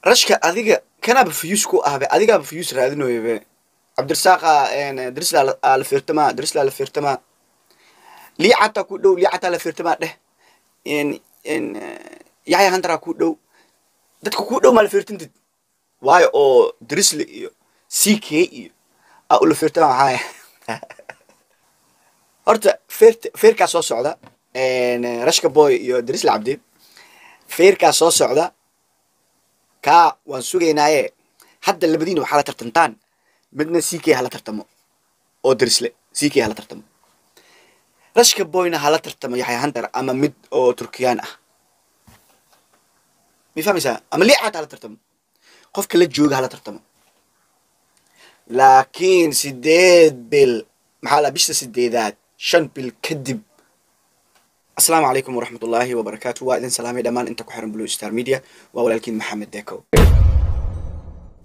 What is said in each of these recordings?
Rashka adiga kanaaba fiyuus ku ahbe, adigaaba fiyuus raadinoyabe. Cabdirasaaqa Drisla la fiirtamaa, Drisla la fiirtamaa, Liicataa ku dhow, Liicataa la fiirtamaa dheh, Yaxya Hantaraa ku dhow, dadka ku dhow maa la fiirtintid waayo oo Drisle iyo CK iyo aa ula fiirtamaa. Maxaa horta feert feerkaa soo socda Rashka Boy iyo Drisle Cabdi, feerkaa soo socda kaa waan sugaynaaye. Hadda labadiina waxaa la tartantaan, midna CK hala tartamo oo Drisle CK hala tartamo, Rashka Boyna hala tartamo Yaxya Hunter ama mid oo Turkiyaan ah, mi fahmaysaa? Ama Liicaat hala tartamo, qofka la jooga hala tartamo. Laakiin 8 bil maxaa la bisha 8aad, 5 bil kadib. Asalaamu calaykum waraxmat ullaahi wabarakaatu. Waa idin salaamay dhammaan inta ku xiran Blue Star Media. Waa walaalkiin Maxamed Deco.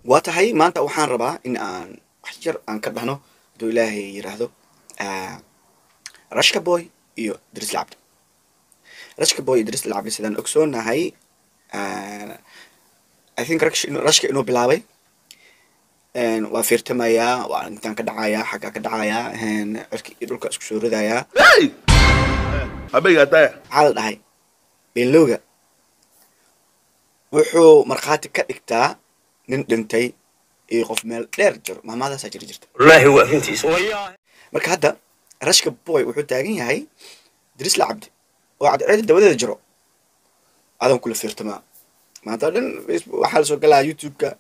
Waa tahay, maanta waxaan rabaa in aan wax yar aan ka dhahno, hadduu Ilaahay yiraahdo, Rashka Boy iyo Drisle Cabdi. Rashka Boy iyo Drisle Cabdi sidaan ogsoonahay, I think Rashka inuu bilaabay waa fiirtamayaa, waa intaan ka dhacayaa, xaggaa ka dhacayaa, cirki iyo dhulka isku soo ridayaa. Maxaa la dhahay? Beenlowga wuxuu markhaati ka dhigtaa nin dhintay iyo qof meel dheer jiro. Maamaadaasaa jiri jirta. Wallaahi waa runtiis. Marka hadda Rashka Boy wuxuu taagan yahay Drisle Cabdi oo cadceeda dabadeeda jiro adan kula fiirtamaa. Maanta o dhan Facebook waxaa lasoo galaa, YouTube-ka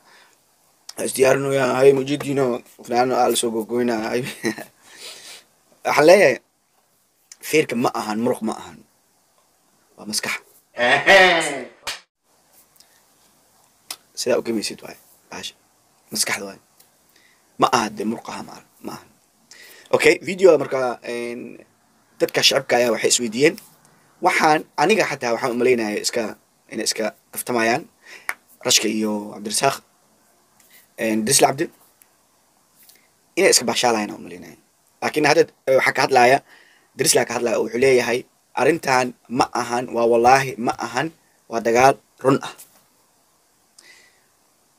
isdiyaarinaya, hay mujidino fanaano aa lasoo gogoynaa. Hay, waxaan leeyahay feerka ma ahan muruq, ma ahan, waa maskax. Sidaa ugamaysid waay bahasha maskaxda waay, ma aha dee muruqaha, ma ma ahan. Okay, video marka dadka shacabka ayaa waxay isweydiiyeen, waxaan aniga xataa waxaan umalaynaya iska inay iska kaftamayaan Rashka iyo Cabdirasaaq Drisle Cabdi, inay iska baashaalayaan aan umalaynaya. Laakiin hadda waxaa ka hadlaya Drisla ka hadlaya oo wuxuu leeyahay arrintan ma ahan, waa wallaahi ma ahan, waa dagaal run ah.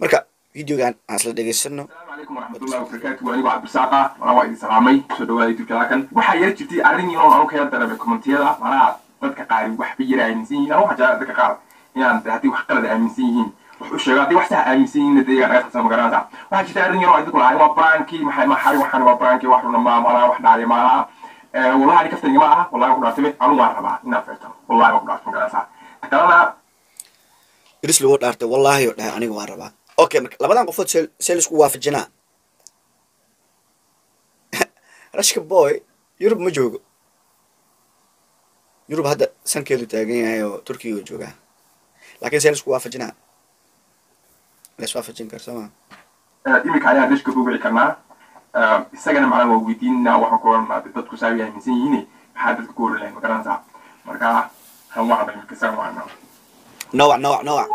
Marka videogan aan isla dhegaysano. Asalaamu calaykum waraxmatullahi wabarakaatu. Waa anigoo Cabdisaaqa walaa, waa idin salaamay, soo dhawaada YouTube-ka. Waxaa yara jirtay arrin yar oo anu ka yar dareemay commentiyada, macnaha dadka qaari waxba yara aaminsan yihiin. Anu waxaan jeclaa dadka qaar inaan haddii wax qalad aaminsan yihiin wax u sheego, haddii wax sax aaminsan yihiin dee iyaga naga saxsan, ma garanaysaa? Waxaa jirtay arrin yar oo ay dadku lahaayeen waa prank-i, maxay maxay, waxaan waa prank-i, wax runa maa, macnaha wax dhacday maaha. Wallahi ani kaftaniga ma aha, wallahi waan ku dhaartay, anu waan rabaa inaan feertano, wallahi waan ku dhaartay, ma garanaysaa? Kalena Drisle wuu dhaartay, wallaahi oo dhahay aniga waan rabaa. Okay, marka labadan qofood see laisku waafajinaa? Rashka Boy Yurub ma joogo, Yurub hadda sankeedu taagan yahay oo Turkiga joogaa, laakiin see laisku waafajinaa? La iswaafajin kara soo maa? Iminka ayaan Rashka ku wici karnaa, isagana macnaha waa weydiinaa, waxaan ku oranaa dadku saa way aaminsan yihiin, maxaa dadka ku oran lahayn, ma garanaysaa? Marka han wacna iminka, isaan wacna. Noowac noowac noowac.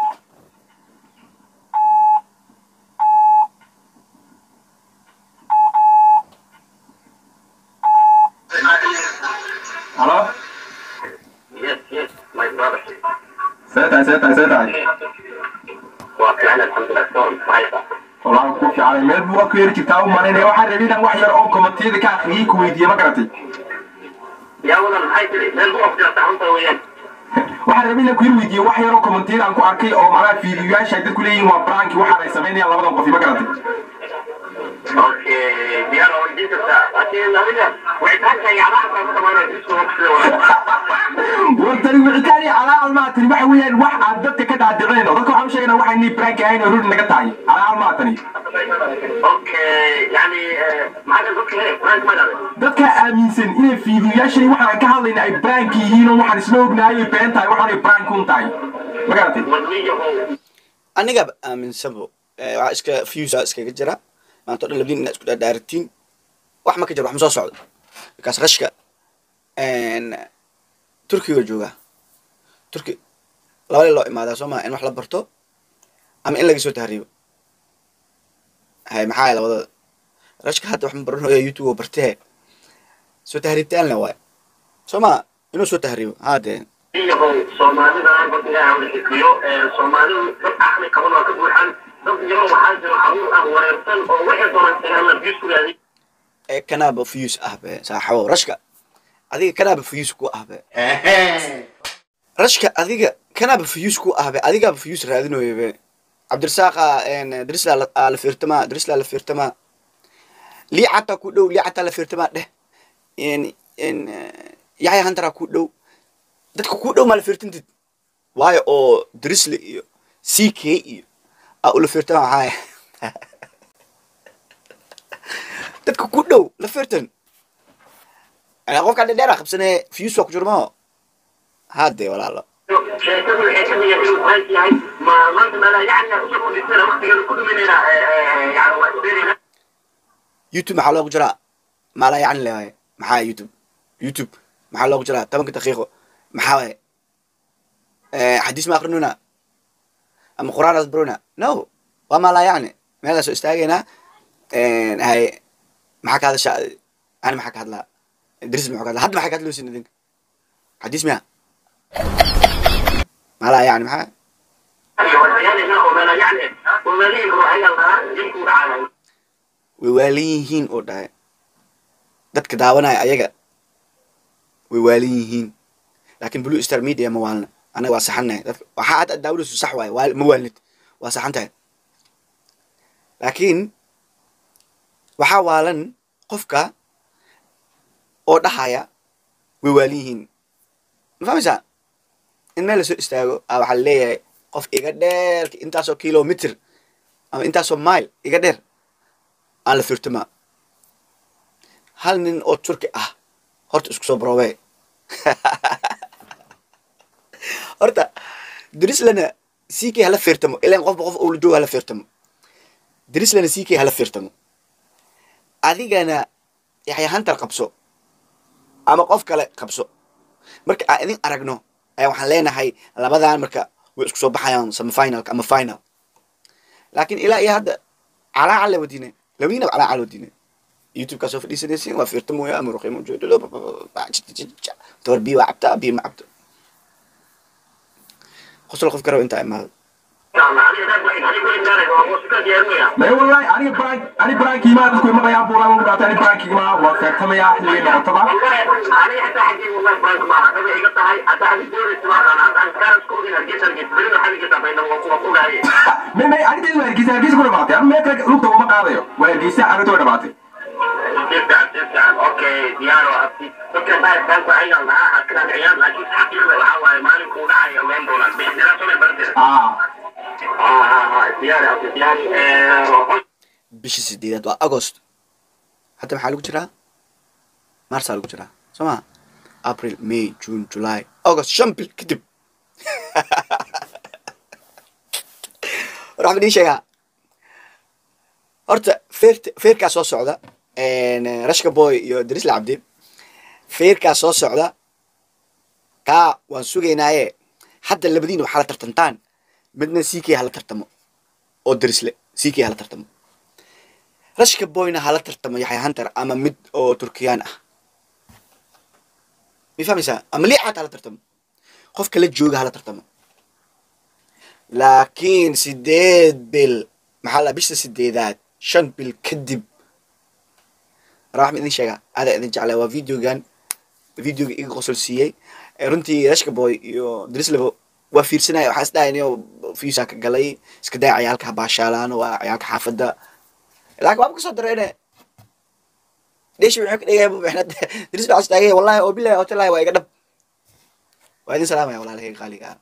Halo. Yes, my brother. See tahay, see tahay, see tahay? Waa fiican, alxamdulilah. Soo maxay? Wallahi ku fiicanay. Meel buu ku yeri jirtaa u malaynaya. Waxaan rabay inaan wax yar oo commentiyada ka akhriyay ku weydiiye, ma garatay? Yaa wadan, maxay tiri? Meel buu ku jirtaa runta weeyaan. Waxaan rabay inaan ku yar weydiiye wax yar oo commentiyada aan ku arkay oo macnaha fiidiyoyaasha ay dadku leeyihiin waa prank waxaan ay samaynayaan labadan qof, ma garatay? Okay, diyaar waa weydiin kartaa, laakiin adiga wicitaanka iyo calaacalka ku dhamaanaya isku War tani wicitaan iyo calaacal maa tani, waxa weeyaan wax aad dadka ka dhaadhiceen oo dadka waxaan u sheegaynaa waxay nii prank ahayn oo ruri naga tahay, calaacal maa tani. Okay, yani maxaa kan dadka helay quraanka ma dhacday? Dadka aaminsan inay fiidiyoyaashani waxaan aan ka hadlayna ay prank yihiin oo waxaan isla ognahay ay been tahay, waxaan ay prank un tahay, ma garatay? Wadniyahow. Anigaba aaminsanbo waxaa iska fusa iskaga jira maanta o dhan labadiin inaad isku dhaadhaaratiin, wax ma ka jiro, wax ma soo socdo, because Rashka Turkiga joogaa. Turki laba loo imaadaa soo maa, in wax la barto ama in laga soo tahriibo. Hay, maxaa labadooda? Rashka hadda wax ma baranayo, YouTube oo bartee, soo tahriibtaanle waay soo maa, inuu soo tahriibo haadee. Iyahow, Soomaalida dad Ilaahay wada xifdiyo. Soomaalidu dad caqli qaban waa ka buuxaan. Wareersan oo waxay doonaan iskaga hadlaan, views ku raadi. Ee kanaaba views ah be, saaxiibo. Rashka, adiga kanaaba views ku ah be. Rashka, adiga kanaaba views ku ah be, adigaaba views raadinayo be. Cabdirasaaqa Drisla la fiirtama, Drisla la fiirtama, lii xataa ku dhow, lii xataa la fiirtama dheh. Yaxya Hantara ku dhow, dadka ku dhow ma la fiirtintid? Waayo oo Drisle iyo CK iyo aa ula fiirtama, maxaa dadka ku dhow la fiirtan? Yani qofka dhedheera qabsanee views waa ku jirmo hadde, walaalo. Sheekadu waxay ka dhigay inuu prank yahay. Ma maanta meelaha yacni usoo kordhisana waqtigeeda ku dhuminayna, yani waa isbeerayna. YouTube maxaa loogu jiraa? Maalaa yacni le waaye. Maxaa YouTube maxaa loogu jiraa? 10-ka daqiiqo maxaa waaye? Xadiis ma akrinuna ama Qur'aan aad barona? No, waa maalaa yacni. Meelaa soo istaagaynaa. Hay, maxaa ka hadashaa? Ani maxaa ka hadlaa? Idris muxuu ka hadlaa? Hadda maxaa ka hadloosin idinka? Xadiis miya? Maalaa yacni maxaa? Waa oo meelaha yacni oo meelihii ruuxaya lahaa jinku dhacaya. Way waalan yihiin oo dhahay dadka daawanaya, ayaga way waalan yihiin, laakiin Blue Star Media ma waalna. Anaga waa saxannahay. Dadka waxaa hadda aad daawanayso sax waaye, waa ma waalnid, waa saxan tahay, laakiin waxaa waalan qofka oo dhahaya way waalan yihiin. Ma fahmaysaa? In meel lasoo istaago a waxaa leeyahay qof iga dheer intaasoo kilometer ama intaasoo mile iga dheer aan la firtama. Hal nin oo Turki ah horta isku soo baroobee horta. Drislana CK hala firtamo, ilan qofba qof ula joogo hala firtamo. Drislana CK hala firtamo, adigana Yaxya Hunter qabso ama qof kale qabso. Marka aan idin aragno ayaa waxaan leenahay labadan marka way isku soo baxayaan semifinalka ama final. Laakiin ilaa iyo hadda calaacal la wadiine, labadiinaba calaacal wadiine. YouTube-kaa soo fadhiisanaysiin, waa fiirtamooya ama ruqymo ujeedado tobar biyo waa cabtaa, biyo ma cabto, qosol qof karo intaa imaado. May wallahi, aniga prank, ani prank imaa, dadku imaqayaan buuraa ugu dhaatay. Ani prank imaa, waa feertamayaa xilligay noqotaba. Aniga xitaa xaggii wallahi prank maaha, nabi iga tahay. Hadda adi doonaysa ma aqaan, hadda aan kaaras ku ogin Hargeysa, Hargeysa berina waxaad igeysaa Baydhabo, waa kuwa ogaaye. May anideedu waa Hargeysa, Hargeysa ku dhamaatay. Anu meel kale lugta uma qaadayo, waa Hargeysa, arrinta way dhamaatay. Si fiican, si fiican. Okay, diyaar oo abti dadka baa prank waxay lahaa halkan ciyaar, laakiin xaqiiqda waxaa waaye maalinkuu dhacay ogaan doonaan bixdira soo bartay. Ah. Diyaar abti, diyaar. Bisha sideedaad waa Agost. Hadda maxaa lagu jiraa? Marsaa lagu jiraa, soo maa? April, May, June, July, August, 5 bil kadib. War waxaan idiin sheegaa horta, feert feerkaa soo socda, Rashka Boy iyo Drisla Cabdi, feerkaa soo socda kaa waan sugaynaaye. Hadda labadiina waxaa la tartantaan, midna CK hala tartamo oo Drisle CK hala tartamo, Rashka Boyna hala tartamo Yaxya Hunter ama mid oo Turkiyaan ah, mi fahmaysaa? Ama liicaat hala tartamo, qofka la jooga hala tartamo. Laakiin 8 bil maxaa la, bisha sideedaad, 5 bil kadib raxma idin sheegaa. Aadaa idin jeclaa. Waa videogan videoga iga qosol siiyey runtii. Rashka Boy iyo Drislebo waa fiirsanaya, waxaa is dhahay niyo fiisaa ka galay, iska daa ciyaalka habaashaalaan, waa ciyaalka xaafadda, laakiin waaba kasoo dareene dheshi wuxuu ka dhigaya Drisle waxaa istaagay. Wallahi oo bilahi oo talahi, waa iga dhab. Waa idin salaamaya, walaalahayga qaaliga ah.